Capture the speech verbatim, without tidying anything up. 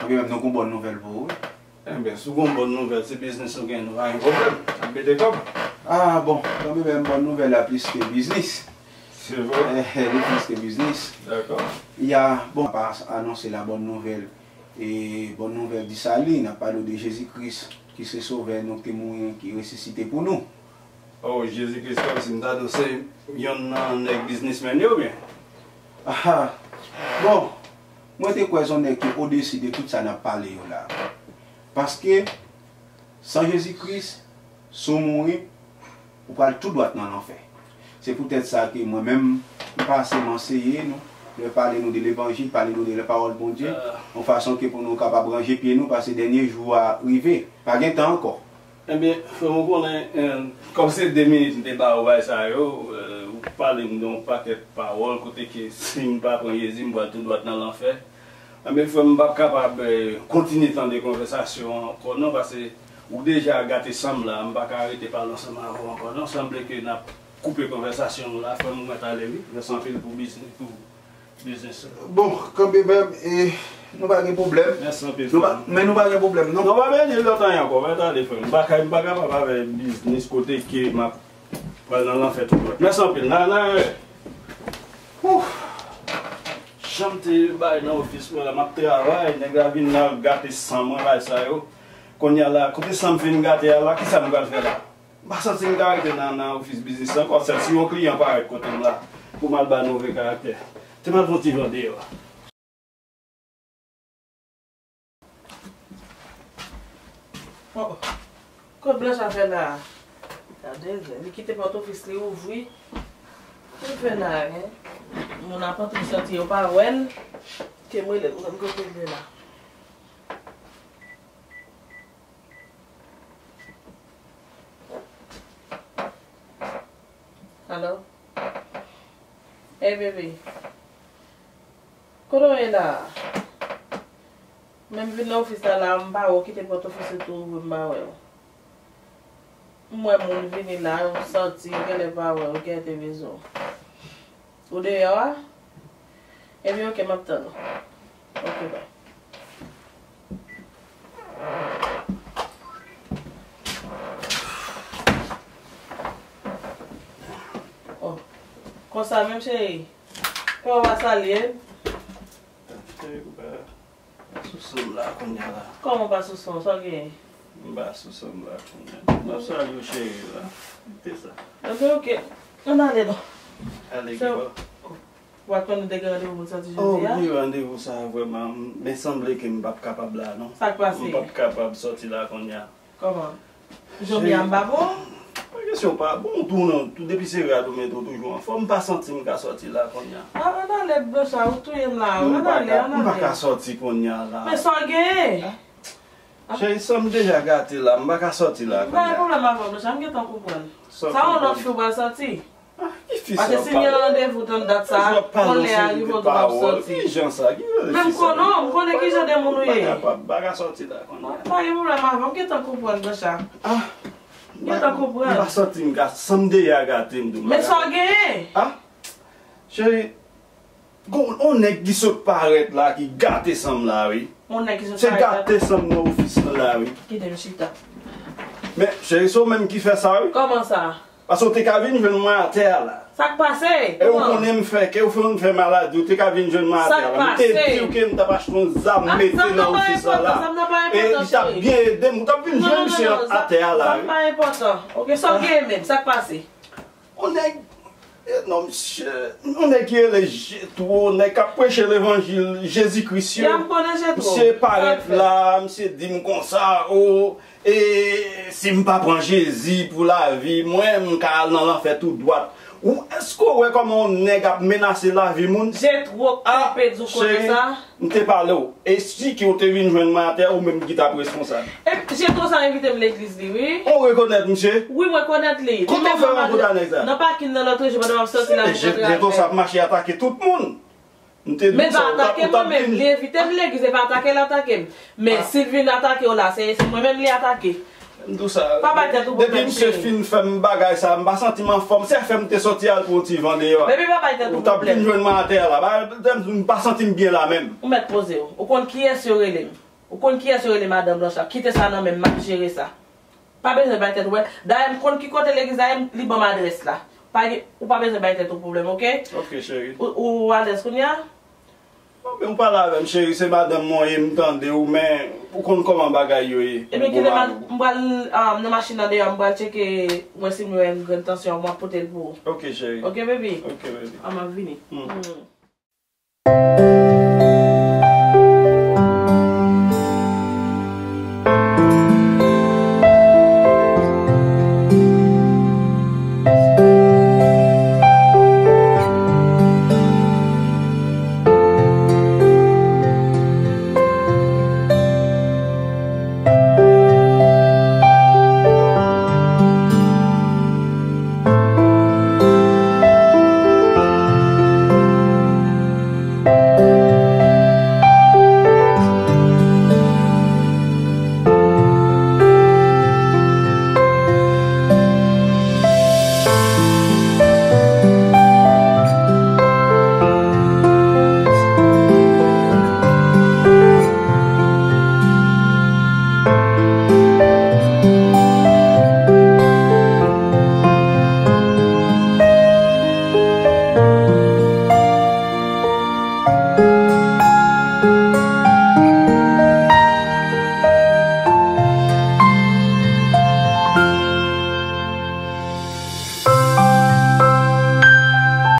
Kanmenm, nou gon bòn nouvèl pou ou, wi. Enben, si w gon bòn nouvèl, se biznis nou gen, nou pa gen pwoblèm. N ap mete kòb. Ah, bon, kanmenm, bòn nouvèl la plis ke biznis. Se vre? Eh, eh, li plis ke biznis. Dakò. Ya, bon, pa anonse la bòn nouvèl. E bòn nouvèl Disalin, n ap pale w de Jezi Kris, ki se Sovè nou, ki te mouri, ki resisite pou nou. Oh, Jezi Kris, kòmsi m ta di w se yonn nan nèg biznismenn yo, byen? Ah, bon, mwen te kwè se yon nèg ki odesi de tout sa n ap pale yo la. Paske, san Jezi Kris, si w mouri, ou pral tou dwat nan lanfè. Se poutèt sa ke mwen menm, m pase m anseye nou, mwen pale nou de levanjil, pale nou de lapawòl Bondye, yon fason ke pou nou kapab ranje pye nou, paske dènye jou a rive. Pa gen tan ankò. Ebyen, frè m, ou konnen, eh, kòm se de minit m te ba ou bay sa yo, eh, ou pale m de yon pakèt pawòl kote ke si m pa pran Jezi, m pral tou dwat nan lanfè. Ebyen, frè m, m p ap kapab, eh, kontinye tande konvèsasyon an ankò non, paske ou deja gate san m la, m pa ka rete pale ansanm avè w ankò non. Sanble ke n ap koupe konvèsasyon nou la, frè m, ou mèt ale wi. Mèsi anpil pou biznis, pou Bon, kanmenm, e, nou pa gen pwoblèm. Mèsi anpil, frè m. Men nou pa gen pwoblèm, non. Non, pa beni lontan ankò, mèt ale, frè m. M pa ka, m pa kapab avè biznis kote ke m ap pral nan lanfè tou dwat. Mèsi anpil. Nan, nan, eh. Ouf. Jan m te bay nan ofis mwen la, m ap travay, nèg la vin la gate san mwen, bay sa yo. Kounye a la, kote san m fin gate a la, kisa m pral fè la? M pa santi m ka rete nan, nan ofis biznis la ankò, sèl si yon kliyan parèt kote m la pou m al ba l move karaktè. Te m al fè yon ti jan deyò. Oh, kot Blancha fè la a? Gade, li kite pòt ofis li ouvri. Ki l fè la a, en? Moun ap antre soti, yo pa wè l. Ke m rele l, m konn kote l ye la. Alo? Ey, bebe. Kote w ye la a? Men m vin nan ofis la, la a, m pa wè w, kite pòt ofis ou tou ouvri, m pa wè w. M wè moun vini la, yo soti, yo genlè pa wè w, yo genlè te bezwen w. Ou deyò a? Ebyen, oke, m ap tann ou. Oke, bay. Oh. Konsa menm, cheri. Kòman w pa salye m? Cheri, ou pa sou son m la kounye a la. Kòman w pa sou son? Sa w genyen? M pa sou son m la kounye a. M ap salye w, cheri, la. Kite sa. Ebyen, oke. Ann ale non. Ale ki bò? Ou pa t konnen nou te gen randevou pou n soti jodi a? Oh, wi, randevou sa a vrèman, men sanble ke m p ap kapab la non. Sa k pase? M p ap kapab soti la kounye a. Kòman? Jodi a m pa bon? Pa kesyon pa bon tou non, tou depi se rad ou mete w toujou anfòm, m pa santi m ka soti la kounye a. A, ann ale, Blancha, ou touye m la, ann ale, ann ale. M pa ka soti kounye a la. Men sa w genyen? Cheri, san m deja gate la, m pa ka soti la kounye a. M pa gen pwoblèm avè w, Blancha, m gentan konprann. Sa yon lòt fi w pral soti? Ah, ki fi sa w pale? Paske si m gen randevou tann dat sa a, yon lè a rive w tou p ap soti. Ki jan sa? Ki jan de fi sa? Men m konnen w, m konnen ki jan de moun ou ye. M pa kapab, m pa ka soti la kounye a. M pa gen pwoblèm avè w, m gentan konprann, Blancha. Ah, m gentan konprann. M pa santi m ka, san m deja gate m tou. Men sa w genyen? Ah, cheri, gon, on nèg ki sot parèt la, ki gate san m la, wi. On nèg ki sot parèt la? Se gate san m nan ofis lan la, wi. Kite m chita. Men, cheri, se w menm ki fè sa, wi. Kòman sa? Paske w te ka vin jwenn mwen atè a la. Sa k pase? E ou konnen m fè, ke ou fè, m fè maladi, ou te ka vin jwenn mwen atè a la. M te di w ke m t ap achte yon zam mete nan ofis lan la. E li t ap byen ede m, ou t ap vin jwenn misye atè a la, wi. Sa pa enpòtan. Oke, sa w genyen menm? Sa k pase? On nèg, e non, misye, on nèg ki rele Jetwo, nèg k ap preche levanjil Jezi Kris yo. Ya, m konnen Jetwo. Misye parèt la, misye di m konsa, o, e si m pa pran Jezi pou lavi mwen, m ka al nan lanfè tou dwat. Ou, èske w wè kòman on nèg ap menase lavi moun? Jetwo kanpe di w konnen sa? M te pale w. E si ke w te vin jwenn mwen atè, ou menm ki t ap responsab. E Jetwo sa envite m legliz li, wi. Ou rekonèt misye? Wi, m rekonèt li. Kote w fè rankontre ak nèg sa? Nan pakin nan lòt jou, pandan m ap soti la pou travay. Jetwo sa ap mache atake tout moun. M te di w sa, ou t ap vin. Men l pa atake mwen menm, li envite m legliz, e pa atake l atake m. Men si l vin atake w la, se, se mwen menm li atake. M di w sa, pa bay tèt ou pwoblèm, cheri. Depi misye fin fè m bagay sa, m pa santi m anfòm. Se fè m te soti al pran yon ti van deyò a. Baby, pa bay tèt ou pwoblèm. Ou t ap vin jwenn mwen atè a la. M pa santi m byen la menm. Ou mèt poze w. Ou konn kiyès yo rele m. Ou konn kiyès yo rele madan blanch la? Kite sa nan men m, m ap jere sa. Pa bezwen bay tèt ou, wè. Dayè, m konn ki kote legliz la ye, li ban m adrès la. Pa gen, ou pa bezwen bay tèt ou pwoblèm, oke? Ok, cheri. Ou, ou alèz kounye a? Bon, men ou pale avè m, cheri, se madanm mwen ye, m tande w, men ou konn kòman bagay yo ye. Ebyen, kite m al, m pral, um, nan machin nan deyò, m pral tcheke, wè si m wè yon grenn tansyon, m ap pote l pou ou. Ok, cheri. Oke, baby? Ok, baby. Ah, m ap vini. Hmm. Hmm.